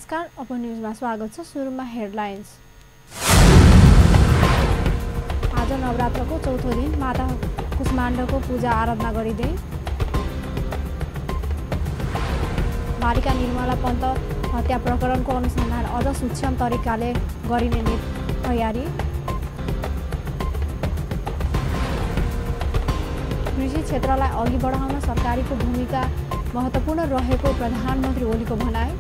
नमस्कार, अपन न्यूजमा स्वागत छ। सुरुमा हेडलाइन्स। आज नवरात्रको चौथो दिन माता कुष्माण्डको पूजा आराधना गरिँदै बालिका निर्मला पन्त हत्या प्रकरणको अनुसन्धान अझ सूक्ष्म तरिकाले गरिने तयारी। कृषि क्षेत्रलाई अघि बढाउन सरकारको भूमिका महत्त्वपूर्ण रहेको प्रधानमन्त्री ओलीको भनाई।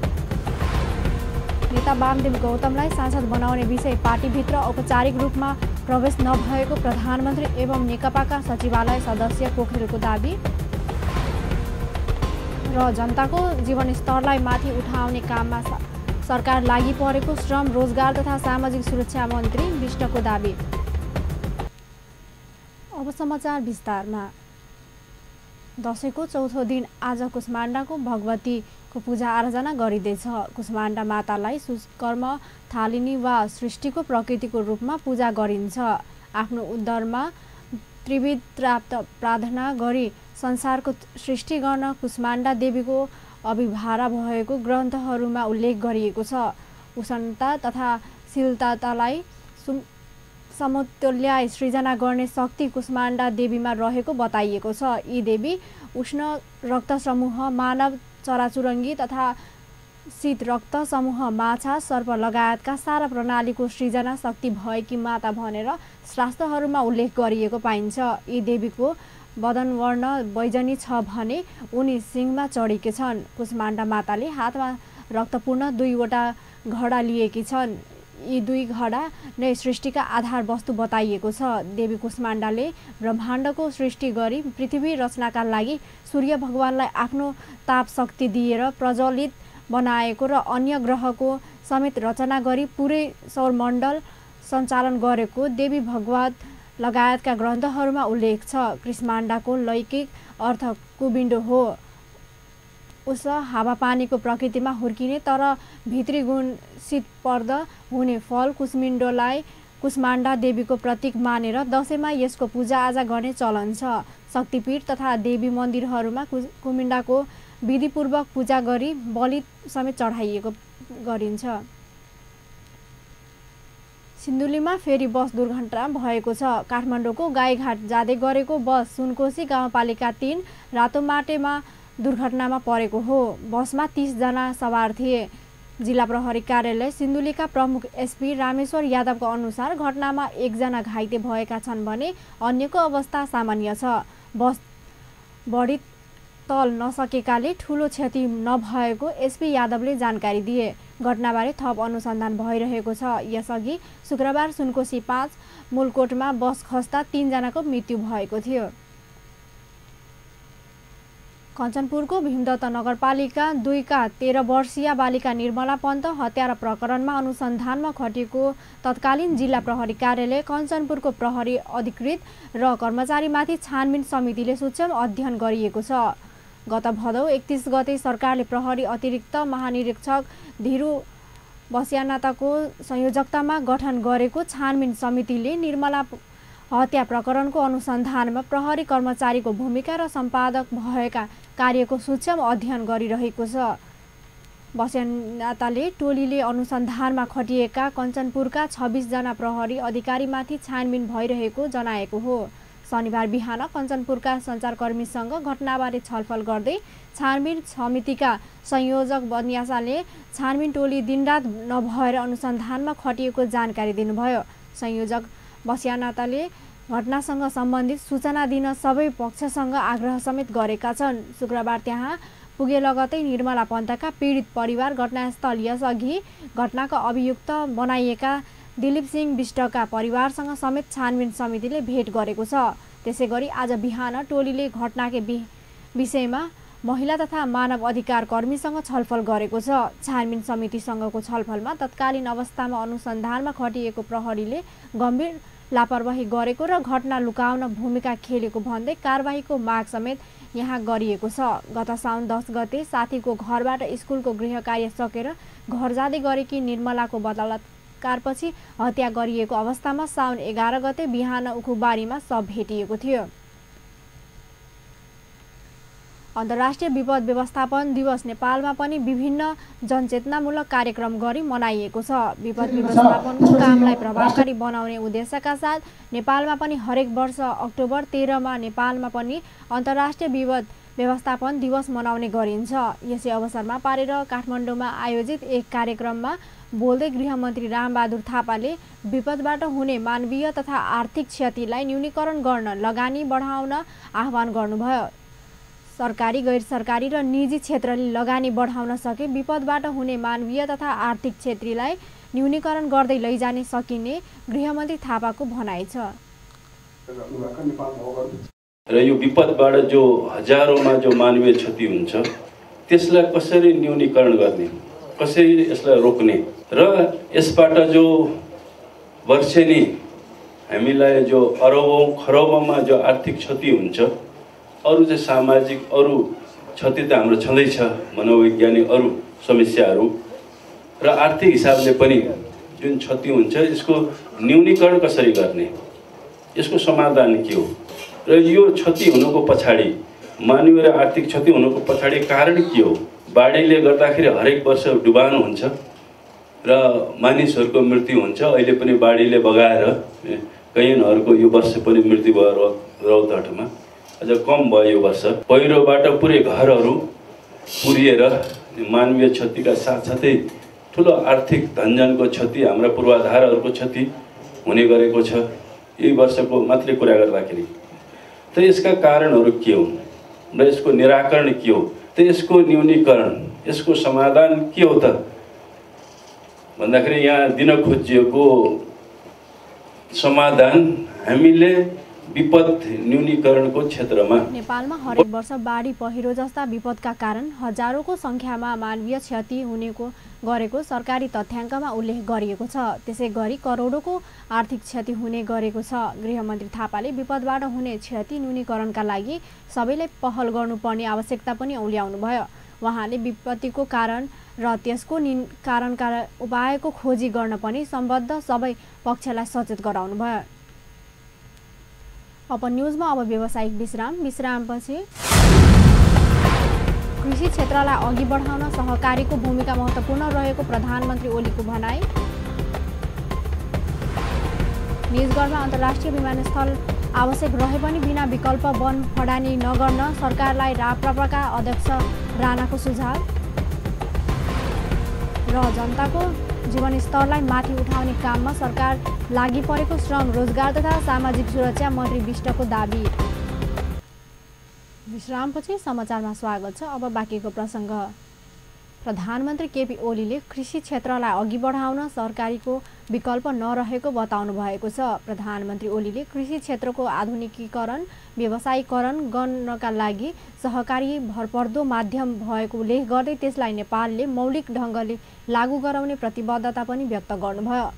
नेता वामदेव गौतमलाई सांसद बनाउने विषय पार्टीभित्र औपचारिक रूपमा प्रवेश नभएको प्रधानमन्त्री एवं नेकपाका सचिवालय सदस्य पोखरेलको दाबी। र जनताको जीवनस्तरलाई माथि उठाउने काममा सरकार लागि परेको श्रम, रोजगार तथा सामाजिक सुरक्षा मन्त्री विष्टको दाबी। अब समाचार विस्तारमा। दशैंको चौथो दिन आज कुष्माण्डाको भगवतीको पूजा आराधना गरिँदैछ। कुष्माण्डा मातालाई सुकर्म थालिनी वा सृष्टिको प्रकृतिको रूपमा पूजा गरिन्छ। आफ्नो उद्धारमा त्रिविध प्रार्थना गरी संसारको सृष्टि गर्न कुष्माण्डा देवीको अभिभारा भएको ग्रन्थहरूमा उल्लेख गरिएको छ। उष्णता तथा शीतलतालाई समतुल्य सृजना गर्ने शक्ति कुष्माण्डा देवीमा रहेको बताइएको छ। यी देवी उष्ण रक्त समूह मानव, चराचुरुङ्गी तथा शीत रक्त समूह माछा, सर्प लगायतका सारा प्रणालीको सृजना शक्ति भएकी माता भनेर शास्त्रहरूमा उल्लेख गरिएको पाइन्छ। यी देवीको बदनवर्ण बैजनी छ भने उनी सिंहमा चढेकी छन्। कुष्माण्डा माताले हातमा रक्तपूर्ण 2वटा घडा लिएकी छन्। यी 2 घडा नै सृष्टिका आधार वस्तु बताइएको छ। देवी कुष्माण्डाले ब्रह्माण्डको सृष्टि गरी पृथ्वी रचनाका लागि सूर्य भगवानलाई आफ्नो ताप शक्ति दिएर प्रज्वलित बनाएको र अन्य ग्रहको समेत रचना गरी पुरै सौरमण्डल सञ्चालन गरेको देवी भागवत लगायतका ग्रन्थहरूमा उल्लेख छ। कुष्माण्डाको लौकिक अर्थ कुविन्डो हो। उस हावापानीको प्रकृतिमा हुर्किने तर भित्री गुण शीतप्रद हुने फल कुष्मिण्डोलाई कुष्माण्डा देवीको प्रतीक मानेर दशैंमा यसको पूजाआजा गर्ने चलन छ। शक्तिपीठ तथा देवी मन्दिरहरूमा कुष्मिण्डाको विधिपूर्वक पूजा गरी बलि समेत चढाइएको गरिन्छ। सिन्धुलीमा फेरि बस दुर्घटना भएको छ। काठमाडौँको गाईघाट जाँदै गरेको बस सुनकोशी गाउँपालिका 3 रातोमाटेमा दुर्घटनामा परेको हो। बसमा 30 जना सवार थिए। जिल्ला प्रहरी कार्यालय सिन्धुलीका प्रमुख एसपी रामेश्वर यादवका अनुसार घटनामा 1 जना घाइते भएका छन् भने अन्यको अवस्था सामान्य छ। बस बढी तल नसकेकाले ठूलो क्षति नभएको एसपी यादवले जानकारी दिए। घटनाबारे थप अनुसन्धान भइरहेको छ। यसअघि शुक्रबार सुनकोशी 5 मुलकोटमा बस खस्दा 3 जनाको मृत्यु भएको थियो। कञ्चनपुरको भीमदत्त नगरपालिका 2 का 13 वर्षीय बालिका निर्मला पन्त हत्या प्रकरणमा अनुसन्धानमा खटिएको तत्कालीन जिल्ला प्रहरी कार्यालय कञ्चनपुरको प्रहरी अधिकृत र कर्मचारीमाथि छानबिन समितिले सूक्ष्म अध्ययन गरिएको छ। गत भदौ 31 गते सरकारले प्रहरी अतिरिक्त महानिरीक्षक धीरू बस्यानाताको संयोजकतामा गठन गरेको छानबिन समितिले निर्मला हत्या प्रकरणको अनुसन्धानमा प्रहरी कर्मचारीको भूमिका र सम्पादक भएका कार्यको सूक्ष्म अध्ययन गरिरहेको छ। बस्यानाताले टोलीले अनुसन्धानमा खटिएका कञ्चनपुरका 26 जना प्रहरी अधिकारीमाथि छानबिन भइरहेको जनाएको हो। शनिबार बिहान कञ्चनपुरका सञ्चारकर्मीसँग घटनाबारे छलफल गर्दै छानबिन समितिका संयोजक बन्यासाले छानबिन टोली दिनरात नभएर अनुसन्धानमा खटिएको जानकारी दिनुभयो। संयोजक बस्यानाताले घटनासँग सम्बन्धित सूचना दिन सबै पक्षसँग आग्रह समेत गरेका छन्। शुक्रबार त्यहाँ पुगे लगतै निर्मला पन्तका पीडित परिवार घटनास्थल यसअघि घटनाका अभियुक्त बनाइएका दिलीप सिंह विष्टका परिवारसँग समेत छानबिन समितिले भेट गरेको छ। त्यसैगरी आज बिहान टोलीले घटनाकै विषयमा महिला तथा मानव अधिकार कर्मीसँग छलफल गरेको छ। छानबिन समितिसँगको छलफलमा तत्कालीन अवस्थामा अनुसन्धानमा खटिएको प्रहरीले गम्भीर लापरवाही गरेको र घटना लुकाउन भूमिका खेलेको भन्दै कारबाहीको माग समेत यहाँ गरिएको छ। गत साउन 10 गते साथीको घरबाट स्कुलको गृह कार्य सकेर घर जाँदै गरेकी निर्मलाको बलात्कारपछि हत्या गरिएको अवस्थामा साउन 11 गते बिहान उखुबारीमा शव भेटिएको थियो। अन्तर्राष्ट्रिय विपद व्यवस्थापन दिवस नेपालमा पनि विभिन्न जनचेतनामूलक कार्यक्रम गरी मनाइएको छ। विपद व्यवस्थापनको कामलाई प्रभावकारी बनाउने उद्देश्यका साथ नेपालमा पनि हरेक वर्ष अक्टोबर 13 मा नेपालमा पनि अन्तर्राष्ट्रिय विपद व्यवस्थापन दिवस मनाउने गरिन्छ। यसै अवसरमा पारेर काठमाडौँमा आयोजित एक कार्यक्रममा बोल्दै गृहमन्त्री रामबहादुर थापाले विपदबाट हुने मानवीय तथा आर्थिक क्षतिलाई न्यूनीकरण गर्न लगानी बढाउन आह्वान गर्नुभयो। सरकारी, गैर सरकारी र निजी क्षेत्रले लगानी बढाउन सके विपदबाट हुने मानवीय तथा आर्थिक क्षतिलाई न्यूनीकरण गर्दै लैजाने सकिने गृहमन्त्री थापाको भनाइ छ। र यो विपदबाट जो हजारौंमा जो मानवीय क्षति हुन्छ त्यसलाई कसरी न्यूनीकरण गर्ने, कसरी यसलाई रोक्ने र यसबाट जो वर्षेनी हामीलाई जो अरबौं खरबौंमा जो आर्थिक क्षति हुन्छ, अरू चाहिँ सामाजिक अरू क्षति त हाम्रो छँदैछ, मनोवैज्ञानिक अरू समस्याहरू र आर्थिक हिसाबले पनि जुन क्षति हुन्छ यसको न्यूनीकरण कसरी गर्ने, यसको समाधान के हो र यो क्षति हुनुको पछाडि मानवीय र आर्थिक क्षति हुनुको पछाडि कारण के हो। बाढीले गर्दाखेरि हरेक वर्ष डुबान हुन्छ र मानिसहरूको मृत्यु हुन्छ। अहिले पनि बाढीले बगाएर कैयनहरूको यो वर्ष पनि मृत्यु भयो रौतहटमा, अझ कम भयो यो वर्ष। पहिरोबाट पुरै घरहरू पुरिएर मानवीय क्षतिका साथसाथै ठुलो आर्थिक धनजनको क्षति, हाम्रा पूर्वाधारहरूको क्षति हुने गरेको छ यही वर्षको मात्रै कुरा गर्दाखेरि। त यसका कारणहरू के हुन् र यसको निराकरण के हो, त यसको न्यूनीकरण, यसको समाधान के हो त भन्दाखेरि यहाँ दिन खोजिएको समाधान हामीले विपद न्यूनीकरणको क्षेत्रमा नेपालमा हरेक वर्ष बाढी, पहिरो जस्ता विपदका कारण हजारौंको संख्यामा मानवीय क्षति हुनेको गरेको सरकारी तथ्याङ्कमा उल्लेख गरिएको छ। त्यसै गरी करोडौंको आर्थिक क्षति हुने गरेको छ। गृहमन्त्री थापाले विपदबाट हुने क्षति न्यूनीकरणका लागि सबैले पहल गर्नुपर्ने आवश्यकता पनि औल्याउनुभयो। उहाँले विपत्तिको कारण र त्यसको निवारणका उपायको खोजी गर्न पनि सम्बद्ध सबै पक्षलाई सचेत गराउनुभयो। अपन न्यूजमा अब व्यावसायिक विश्रामपछि कृषि क्षेत्रलाई अघि बढाउन सहकारीको भूमिका महत्त्वपूर्ण रहेको प्रधानमन्त्री ओलीको भनाई। निजगढमा अन्तर्राष्ट्रिय विमानस्थल आवश्यक रहे पनि बिना विकल्प वन फडानी नगर्न सरकारलाई राप्रपाका अध्यक्ष राणाको सुझाव र जनताको जीवनस्तरलाई माथि उठाउने काममा सरकार लागि परेको श्रम, रोजगार तथा सामाजिक सुरक्षा मन्त्री विष्टको दाबी। विश्रामपछि समाचारमा स्वागत छ। अब बाँकीको प्रसङ्ग। प्रधानमन्त्री केपी ओलीले कृषि क्षेत्रलाई अघि बढाउन सरकारीको विकल्प नरहेको बताउनु भएको छ। प्रधानमन्त्री ओलीले कृषि क्षेत्रको आधुनिकीकरण, व्यवसायीकरण गर्नका लागि सहकारी भरपर्दो माध्यम भएको उल्लेख गर्दै त्यसलाई नेपालले मौलिक ढङ्गले लागू गराउने प्रतिबद्धता पनि व्यक्त गर्नुभयो।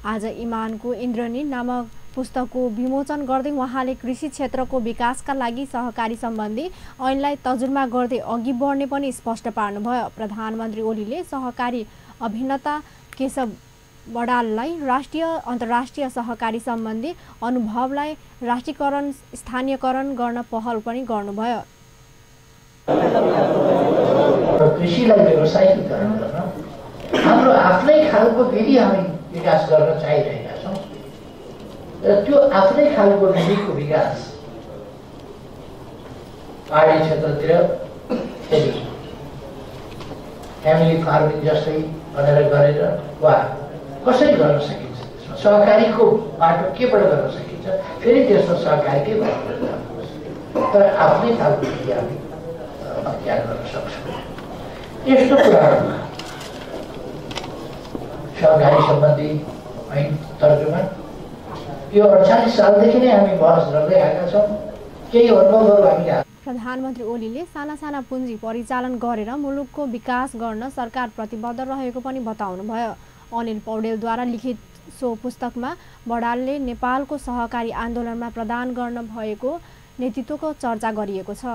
आज इमानको इन्द्रनी नामक पुस्तकको विमोचन गर्दै उहाँले कृषि क्षेत्रको विकासका लागि सहकारी सम्बन्धी ऐनलाई तर्जुमा गर्दै अघि बढ्ने पनि स्पष्ट पार्नुभयो। प्रधानमन्त्री ओलीले सहकारी अभिनेता केशव बडाललाई राष्ट्रिय अन्तर्राष्ट्रिय सहकारी सम्बन्धी अनुभवलाई राष्ट्रियकरण, स्थानीयकरण गर्न पहल पनि गर्नुभयो। कृषिलाई व्यवसायीकरण गर्न हाम्रो आफ्नै खालको विधि हामी विकास गर्न चाहिरहेका छौँ र त्यो आफ्नै खालको विधिको विकास पहाडी क्षेत्रतिर फेरि फ्यामिली फार्मिङ जस्तै भनेर गरेर वा कसरी गर्न सकिन्छ, सहकारीको बाटो केबाट गर्न सकिन्छ, फेरि त्यसमा सहकारीकै बाटो, तर आफ्नै खालको विधि हामी अख्तियार गर्न सक्छौँ। यस्तो कुराहरूमा सहकारी सम्बन्धी ऐन तर्जुमा यो 48 सालदेखि नै हामी बहस गर्दै आएका छौँ। केही अनुभवहरू हामीले प्रधानमन्त्री ओलीले साना पुँजी परिचालन गरेर मुलुकको विकास गर्न सरकार प्रतिबद्ध रहेको पनि बताउनुभयो। अनिल पौडेलद्वारा लिखित सो पुस्तकमा बडालले नेपालको सहकारी आन्दोलनमा प्रदान गर्न भएको नेतृत्वको चर्चा गरिएको छ।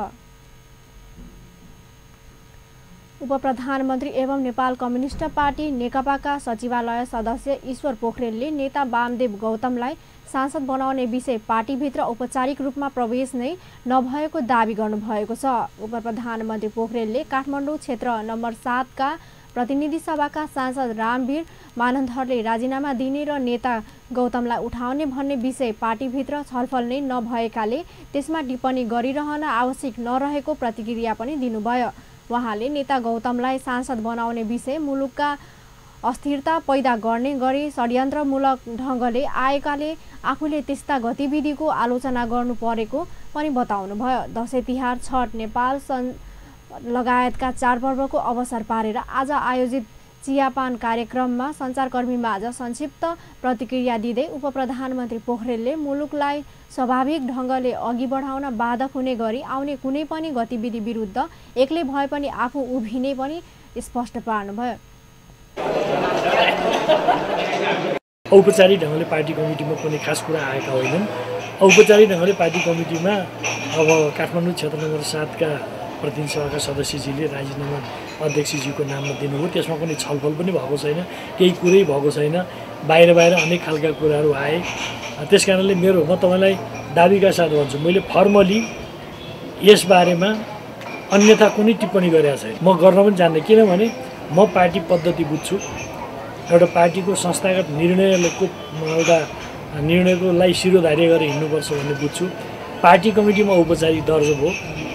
उपप्रधानमन्त्री एवं नेपाल कम्युनिस्ट पार्टी नेकपाका सचिवालय सदस्य ईश्वर पोखरेलले नेता वामदेव गौतमलाई सांसद बनाउने विषय पार्टीभित्र औपचारिक रूपमा प्रवेश नै नभएको दावी गर्नुभएको छ। उपप्रधानमन्त्री पोखरेलले काठमाडौँ क्षेत्र नम्बर 7 का प्रतिनिधि सभाका सांसद रामवीर मानन्धरले राजीनामा दिने र नेता गौतमलाई उठाउने भन्ने विषय पार्टीभित्र छलफल नै नभएकाले त्यसमा टिप्पणी गरिरहन आवश्यक नरहेको प्रतिक्रिया पनि दिनुभयो। उहाँले नेता गौतमलाई सांसद बनाउने विषय मुलुकका अस्थिरता पैदा गर्ने गरी षड्यन्त्रमूलक ढङ्गले आएकाले आफूले त्यस्ता गतिविधिको आलोचना गर्नु परेको पनि बताउनुभयो। दशैं तिहार, छठ, नेपाल लगायतका चाडपर्वको अवसर पारेर आज आयोजित चियापान कार्यक्रममा सञ्चारकर्मीमाझ संक्षिप्त प्रतिक्रिया दिँदै उपप्रधानमन्त्री पोखरेलले मुलुकलाई स्वाभाविक ढङ्गले अघि बढाउन बाधक हुने गरी आउने कुनै पनि गतिविधि विरुद्ध एक्लै भए पनि आफू उभिने पनि स्पष्ट पार्नुभयो। औपचारिक ढङ्गले पार्टी कमिटीमा कुनै खास कुरा आएका होइनन्। औपचारिक ढङ्गले पार्टी कमिटीमा अब काठमाडौँ क्षेत्र नम्बर 7 का प्रतिनिधि सभाका सदस्यजीले राजीनामा अध्यक्षजीको नाममा दिनुभयो। त्यसमा कुनै छलफल पनि भएको छैन, केही कुरै भएको छैन। बाहिर अनेक खालका कुराहरू आए। त्यस कारणले म तपाईँलाई दाबीका साथ भन्छु, मैले फर्मली यसबारेमा अन्यथा कुनै टिप्पणी गरेका छैन। म गर्न पनि जान्दैन, किनभने म पार्टी पद्धति बुझ्छु। एउटा पार्टीको संस्थागत निर्णयकोलाई शिरोधार्य गरेर हिँड्नुपर्छ भन्ने बुझ्छु। पार्टी कमिटीमा औपचारिक दर्जा भयो,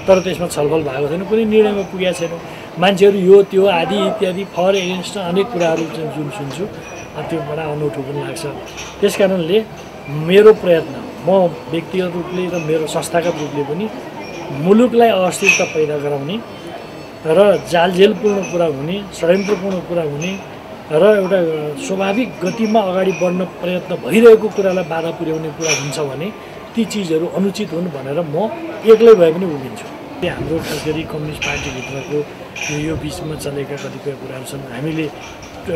तर त्यसमा छलफल भएको छैन, कुनै निर्णयमा पुगेका छैनौँ। मान्छेहरू यो त्यो आदि इत्यादि फर एगेन्स्ट अनेक कुराहरू जुन सुन्छु त्यो बडा अनौठो पनि लाग्छ। त्यस कारणले मेरो प्रयत्न, म व्यक्तिगत रूपले र मेरो संस्थागत रूपले पनि मुलुकलाई अस्थिरता पैदा गराउने र जालझेलपूर्ण कुरा हुने, षड्यन्त्रपूर्ण कुरा हुने र एउटा स्वाभाविक गतिमा अगाडि बढ्न प्रयत्न भइरहेको कुरालाई बाधा पुर्याउने कुरा हुन्छ भने ती चिजहरू अनुचित हुन् भनेर म एक्लै भए पनि उभिन्छु। हाम्रो खास गरी कम्युनिस्ट पार्टीभित्रको यो बिचमा चलेका कतिपय कुराहरू छन्। हामीले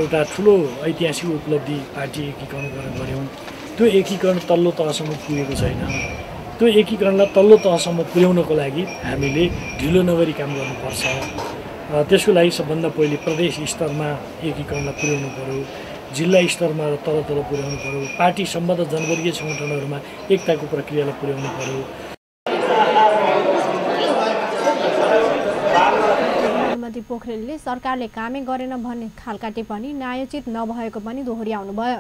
एउटा ठुलो ऐतिहासिक उपलब्धि पार्टी एकीकरण गऱ्यौँ। त्यो एकीकरण तल्लो तहसम्म पुगेको छैन। त्यो एकीकरणलाई तल्लो तहसम्म पुर्याउनको लागि हामीले ढिलो नगरी काम गर्नुपर्छ। त्यसको लागि सबभन्दा पहिले प्रदेश स्तरमा एकीकरणलाई पुर्याउनु पर्यो, जिल्ला स्तरमा र तल पुर्याउनु पर्यो, पार्टी सम्बद्ध जनवर्गीय सङ्गठनहरूमा एकताको प्रक्रियालाई पुर्याउनु पर्यो। प्रधानमन्त्री पोखरेलले सरकारले कामै गरेन भन्ने खालका टिप्पणी न्यायोचित नभएको पनि दोहोर्याउनुभयो।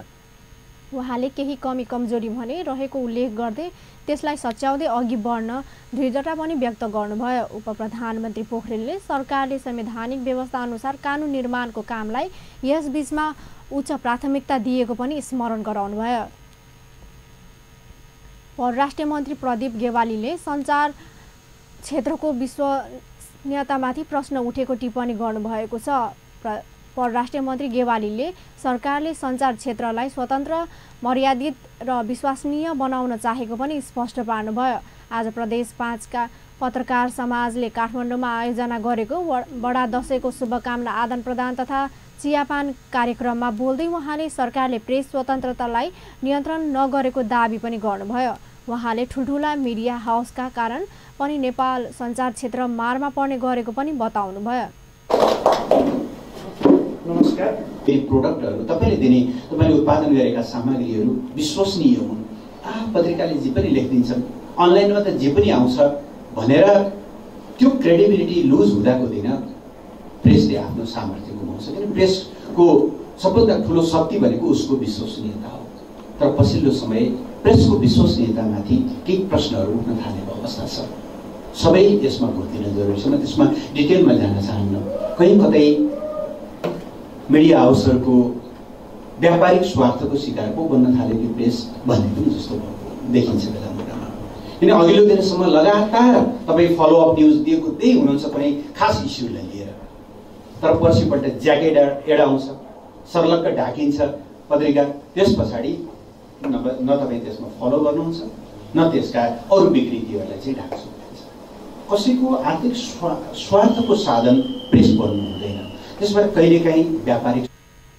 उहाँले केही कमी कमजोरी भने रहेको उल्लेख गर्दै त्यसलाई सच्याउँदै अघि बढ्न दृढता पनि व्यक्त गर्नुभयो। उपप्रधानमन्त्री पोखरेलले सरकारले संवैधानिक व्यवस्था अनुसार कानुन निर्माणको कामलाई यस बीचमा उच्च प्राथमिकता दिएको पनि स्मरण गराउनुभयो। परराष्ट्र मन्त्री प्रदीप गेवालीले सञ्चार क्षेत्रको विश्वसनीयतामाथि प्रश्न उठेको टिप्पणी गर्नुभएको छ। परराष्ट्र मन्त्री गेवालीले सरकारले सञ्चार क्षेत्रलाई स्वतन्त्र, मर्यादित र विश्वसनीय बनाउन चाहेको पनि स्पष्ट पार्नुभयो। आज प्रदेश 5 का पत्रकार समाजले काठमाडौँमा आयोजना गरेको बडा दशैंको शुभकामना आदान प्रदान तथा चियापान कार्यक्रममा बोल्दै उहाँले सरकारले प्रेस स्वतन्त्रतालाई नियन्त्रण नगरेको दावी पनि गर्नुभयो। उहाँले ठुल्ठुला मिडिया हाउसका कारण पनि नेपाल सञ्चार क्षेत्र मारमा पर्ने गरेको पनि बताउनुभयो। नमस्कार, प्रोडक्टहरू तपाईँले दिने, तपाईँले उत्पादन गरेका सामग्रीहरू विश्वसनीय हुन्। पत्रिकाले जे पनि लेखिदिन्छन्, अनलाइनमा त जे पनि आउँछ भनेर त्यो क्रेडिबिलिटी लुज हुँदाको दिन प्रेसले आफ्नो सामर्थ्य गुमाउँछ। किन प्रेसको सबभन्दा ठुलो शक्ति भनेको उसको विश्वसनीयता हो। तर पछिल्लो समय प्रेसको विश्वसनीयतामाथि केही प्रश्नहरू उठ्न थालेको अवस्था छ। सबै यसमा घुर्तिन जरुरी छ। म त्यसमा डिटेलमा जान चाहन्न। कहीँ कतै मिडिया हाउसहरूको व्यापारिक स्वार्थको शिकार पो बन्न थालेको प्रेस भन्ने पनि जस्तो देखिन्छ बेला बेलामा। किन अघिल्लो दिनसम्म लगातार तपाईँ फलोअप न्युज दिएको त्यही हुनुहुन्छ कुनै खास इस्युलाई लिएर, तर पर्सिपल्ट ज्याकेट एड आउँछ, सर्लक्क ढाकिन्छ पत्रिका, त्यस पछाडि न तपाईँ त्यसमा फलो गर्नुहुन्छ न त्यसका अरू विकृतिहरूलाई चाहिँ ढाक्नुहुन्छ। कसैको आर्थिक स्वार्थको साधन प्रेस बन्नु हुँदैन। त्यसबाट कहिलेकाहीँ व्यापारिक।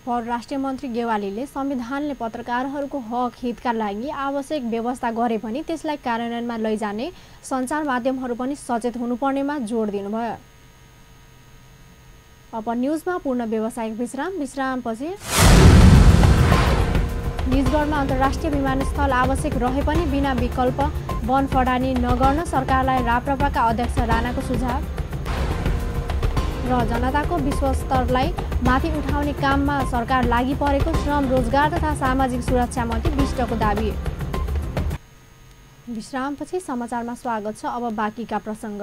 परराष्ट्र मन्त्री गेवालीले संविधानले पत्रकारहरूको हक हितका लागि आवश्यक व्यवस्था गरे पनि त्यसलाई कार्यान्वयनमा लैजाने सञ्चार माध्यमहरू पनि सचेत हुनुपर्नेमा जोड दिनुभयो। अब न्युजमा पूर्ण व्यावसायिक विश्रामपछि निजगढमा अन्तर्राष्ट्रिय विमानस्थल आवश्यक रहे पनि बिना विकल्प वन फडानी नगर्न सरकारलाई राप्रपाका अध्यक्ष राणाको सुझाव र जनताको विश्वासस्तरलाई माथि उठाउने काममा सरकार लागि परेको श्रम रोजगार तथा सामाजिक सुरक्षा मन्त्री विष्टको दाबी। विश्रामपछि समाचारमा स्वागत छ। अब बाँकीका प्रसङ्ग।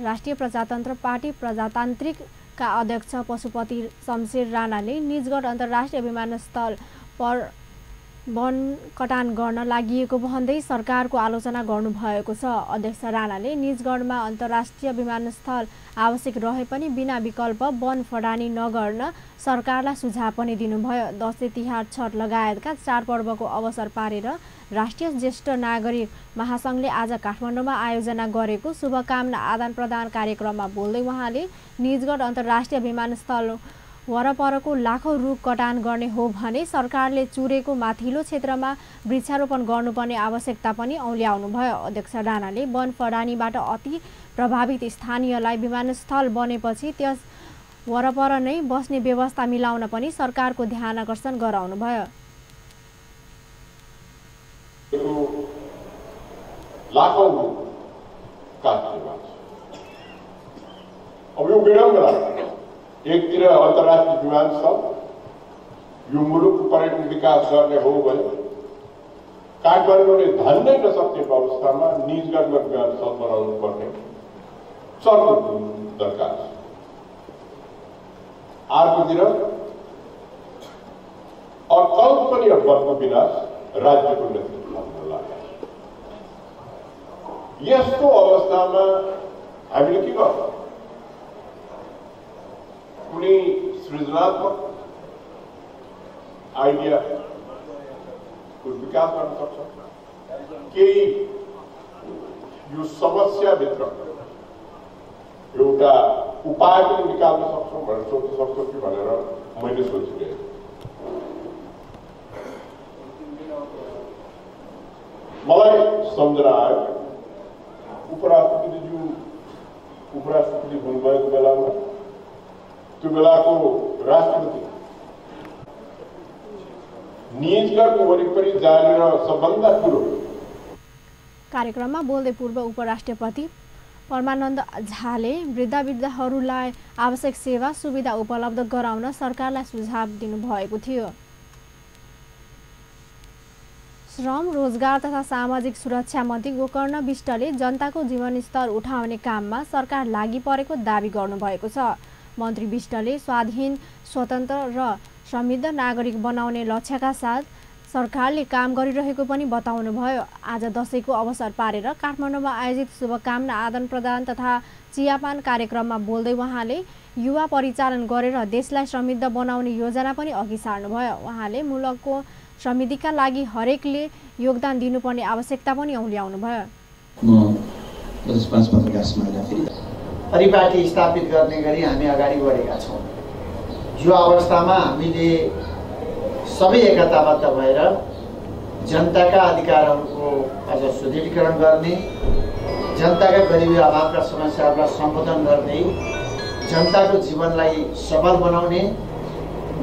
राष्ट्रिय प्रजातन्त्र पार्टी प्रजातान्त्रिकका अध्यक्ष पशुपति शमशेर राणाले निजगढ अन्तर्राष्ट्रिय विमानस्थल पर वन कटान गर्न लागि भन्दै सरकारको आलोचना गर्नुभएको छ। अध्यक्ष राणाले निजगढमा अन्तर्राष्ट्रिय विमानस्थल आवश्यक रहे पनि बिना विकल्प वन फडानी नगर्न सरकारलाई सुझाव पनि दिनुभयो। दसैँ तिहार छठ लगायतका चाडपर्वको अवसर पारेर राष्ट्रिय ज्येष्ठ नागरिक महासङ्घले आज काठमाडौँमा आयोजना गरेको शुभकामना आदान प्रदान कार्यक्रममा बोल्दै उहाँले निजगढ अन्तर्राष्ट्रिय विमानस्थल वरपरको लाखौँ रुख कटान गर्ने हो भने सरकारले चुरेको माथिल्लो क्षेत्रमा वृक्षारोपण गर्नुपर्ने आवश्यकता पनि औल्याउनुभयो। अध्यक्ष राणाले वन फडानीबाट अति प्रभावित स्थानीयलाई विमानस्थल बनेपछि त्यस वरपर नै बस्ने व्यवस्था मिलाउन पनि सरकारको ध्यान आकर्षण गराउनुभयो। एकतिर अन्तर्राष्ट्रिय विमानस्थल यो मुलुकको पर्यटन विकास गर्ने हो भने काठमाडौँले धन्नै नसक्ने अवस्थामा निजगढमा विमानस्थल बनाउनु पर्ने सर्व दरकार छ। अर्कोतिर अकल्पनीय वनको विनाश राज्यको नेतृत्वमा लाग्छ। यस्तो अवस्थामा हामीले के गर्छौँ? कुनै सृजनात्मक आइडिया विकास गर्न सक्छ। केही यो समस्याभित्र एउटा उपाय पनि निकाल्न सक्छौँ भनेर सोच्न सक्छौँ कि भनेर मैले सोचिरहेको। मलाई सम्झना आयो उपराष्ट्रपति हुनुभएको बेलामा त्यो बेलाको राष्ट्रपति निजगढको वरिपरि जाने सबभन्दा ठुलो। कार्यक्रममा बोल्दै पूर्व उपराष्ट्रपति परमानन्द झाले वृद्धहरूलाई आवश्यक सेवा सुविधा उपलब्ध गराउन सरकारलाई सुझाव दिनुभएको थियो। श्रम रोजगार तथा सामाजिक सुरक्षा मन्त्री गोकर्ण विष्टले जनताको जीवनस्तर उठाउने काममा सरकार लागि परेको दावी गर्नुभएको छ। मन्त्री विष्टले स्वाधीन स्वतन्त्र र समृद्ध नागरिक बनाउने लक्ष्यका साथ सरकारले काम गरिरहेको पनि बताउनुभयो। आज दसैँको अवसर पारेर काठमाडौँमा आयोजित शुभकामना आदान प्रदान तथा चियापान कार्यक्रममा बोल्दै उहाँले युवा परिचालन गरेर देशलाई समृद्ध बनाउने योजना पनि अघि सार्नुभयो। उहाँले मुलुकको समृद्धिका लागि हरेकले योगदान दिनुपर्ने आवश्यकता पनि औल्याउनुभयो। परिपाटी स्थापित गर्ने गरी हामी अगाडि बढेका छौँ। यो अवस्थामा हामीले सबै एकताबद्ध भएर जनताका अधिकारहरूको अझ सुदृढीकरण गर्ने, जनताका गरिबी अभावका समस्याहरूलाई सम्बोधन गर्दै जनताको जीवनलाई सबल बनाउने,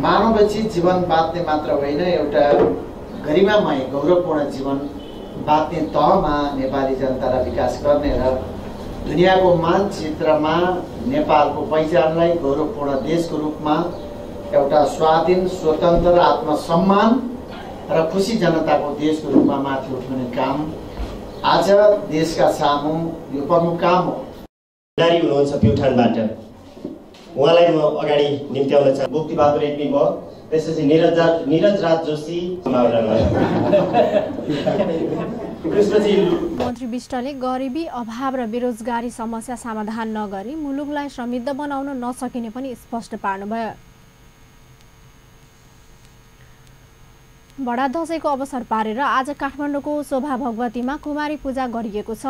मानवोचित जीवन बाँच्ने मात्र होइन एउटा गरिमामय गौरवपूर्ण जीवन बाँच्ने तहमा नेपाली जनतालाई विकास गर्ने र दुनियाँको मानचित्रमा नेपालको पहिचानलाई गौरवपूर्ण देशको रूपमा एउटा स्वाधीन स्वतन्त्र आत्मसम्मान र खुसी जनताको देशको रूपमा माथि उठाउने काम आज देशका सामु यो प्रमुख काम हो। नारी हुनुहुन्छ प्युठानबाट, उहाँलाई म अगाडि निम्त्याउन चाहन्छु। मुक्तिबहादुर रेग्मी भयो, त्यसपछि निरज राज जोशी, मन्त्री विष्टले गरिबी अभाव र बेरोजगारी समस्या समाधान नगरी मुलुकलाई समृद्ध बनाउन नसकिने पनि स्पष्ट पार्नुभयो। बडा दशैंको अवसर पारेर आज काठमाडौँको शोभा भगवतीमा कुमारी पूजा गरिएको छ।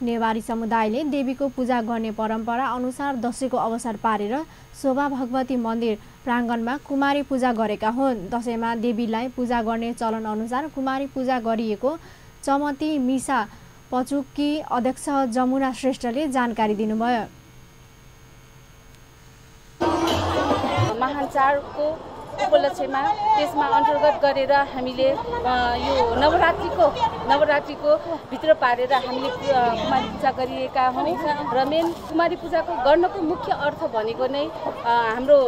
नेवारी समुदायले देवीको पूजा गर्ने परम्परा अनुसार दशैंको अवसर पारेर शोभा भगवती मन्दिर प्राङ्गणमा कुमारी पूजा गरेका हुन्। दशैंमा देवीलाई पूजा गर्ने चलन अनुसार कुमारी पूजा गरिएको चमती मिसा पचुककी अध्यक्ष जमुना श्रेष्ठले जानकारी दिनुभयो। महान चाडको उपलक्ष्यमा त्यसमा अन्तर्गत गरेर हामीले यो नवरात्रिको भित्र पारेर हामीले कुमारी पूजा गरिएका हौँ र मेन कुमारी पूजाको गर्नको मुख्य अर्थ भनेको नै हाम्रो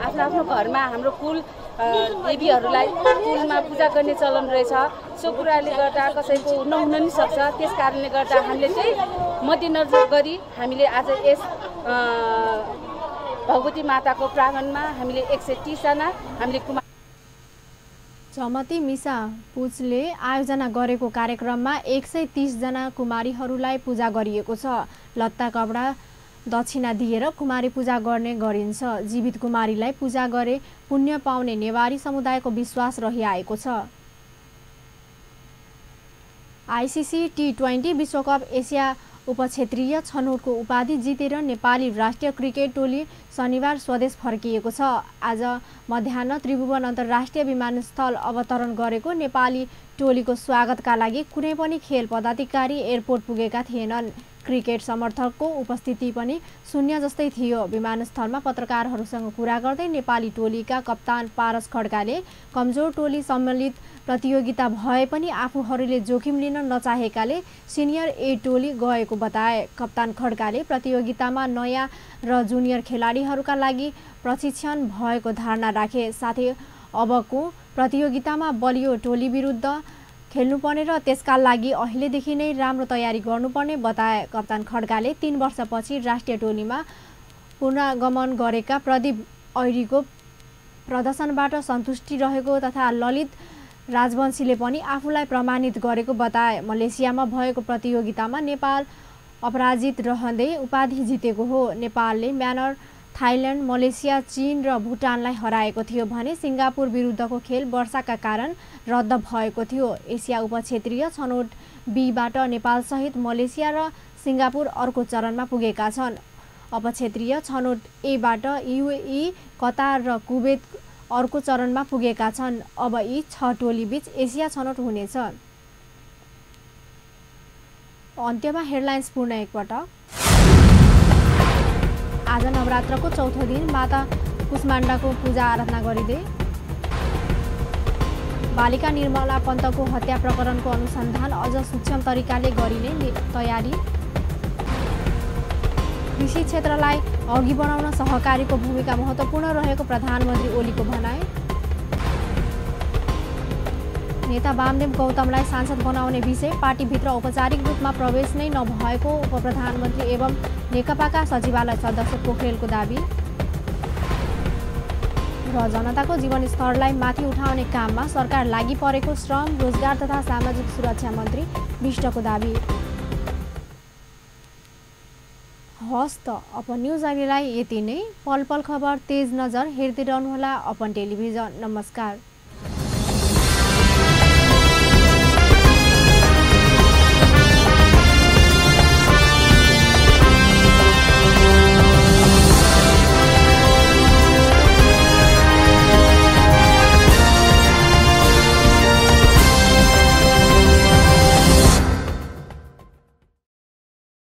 आफ्नो आफ्नो घरमा हाम्रो कुल देवीहरूलाई कुलमा पूजा गर्ने चलन रहेछ। सो कुराले गर्दा कसैको नहुन नि सक्छ। त्यस कारणले गर्दा हामीले चाहिँ मध्यनजर गरी हामीले आज यस भगवती माताको प्राङ्गणमा हामीले 130 जना हामीले झमती मिसा पुजले आयोजना गरेको कार्यक्रममा 130 जना कुमारीहरूलाई पूजा गरिएको छ। लत्ता कपडा दक्षिणा दिएर कुमारी पूजा गर्ने गरिन्छ। जीवित कुमारीलाई पूजा गरे पुण्य पाउने नेवारी समुदायको विश्वास रहिआएको छ। आइसिसी T20 विश्वकप एसिया उपक्षेत्रीय छनौटको उपाधि जितेर नेपाली राष्ट्रिय क्रिकेट टोली शनिबार स्वदेश फर्किएको छ। आज मध्याह्न त्रिभुवन अन्तर्राष्ट्रिय विमानस्थल अवतरण गरेको नेपाली टोलीको स्वागतका लागि कुनै पनि खेल पदाधिकारी एयरपोर्ट पुगेका थिएनन्। क्रिकेट समर्थकको उपस्थिति पनि शून्य जस्तै थियो। विमानस्थलमा पत्रकारहरूसँग कुरा गर्दै नेपाली टोलीका कप्तान पारस खड्काले कमजोर टोली सम्मिलित प्रतियोगिता भए पनि आफूहरूले जोखिम लिन नचाहेकाले सिनियर ए टोली गएको बताए। कप्तान खड्काले प्रतियोगितामा नयाँ र जुनियर खेलाडीहरूका लागि प्रशिक्षण भएको धारणा राखे। साथै अबको प्रतियोगितामा बलियो टोली विरुद्ध खेल्नुपर्ने र त्यसका लागि अहिलेदेखि नै राम्रो तयारी गर्नुपर्ने बताए। कप्तान खड्काले 3 वर्षपछि राष्ट्रिय टोलीमा पुनरागमन गरेका प्रदीप ऐरीको प्रदर्शनबाट सन्तुष्टि रहेको तथा ललित राजवंशीले पनि आफूलाई प्रमाणित गरेको बताए। मलेसियामा भएको प्रतियोगितामा नेपाल अपराजित रहँदै उपाधि जितेको हो। नेपालले म्यानमार, थाइल्यान्ड, मलेसिया, चीन र भुटानलाई हराएको थियो भने सिङ्गापुर विरुद्धको खेल वर्षाका कारण रद्द भएको थियो। एसिया उपक्षेत्रीय छनौट बीबाट नेपालसहित मलेसिया र सिङ्गापुर अर्को चरणमा पुगेका छन्। अपक्षेत्रीय छनौट एबाट UAE, कतार र कुवेत अर्को चरणमा पुगेका छन्। अब यी 6 टोलीबीच एसिया छनौट हुनेछ। अन्त्यमा हेडलाइन्स पुनः एकपटक। आज नवरात्रको चौथो दिन माता कुष्माण्डाको पूजा आराधना गरिँदै बालिका निर्मला पन्तको हत्या प्रकरणको अनुसन्धान अझ सूक्ष्म तरिकाले गरिने तयारी। कृषि क्षेत्रलाई अघि बढाउन सहकारीको भूमिका महत्त्वपूर्ण रहेको प्रधानमन्त्री ओलीको भनाइ। नेता वामदेव गौतमलाई सांसद बनाउने विषय पार्टीभित्र औपचारिक रूपमा प्रवेश नै नभएको उपप्रधानमन्त्री एवं नेकपाका सचिवालय सदस्य पोखरेलको दाबी। र जनताको जीवनस्तरलाई माथि उठाउने काममा सरकार लागि परेको श्रम, रोजगार तथा सामाजिक सुरक्षा मन्त्री विष्टको दाबी। हस् त अपन न्युज अहिलेलाई यति नै। पल पल खबर तेज नजर हेर्दै रहनुहोला अपन टेलिभिजन। नमस्कार।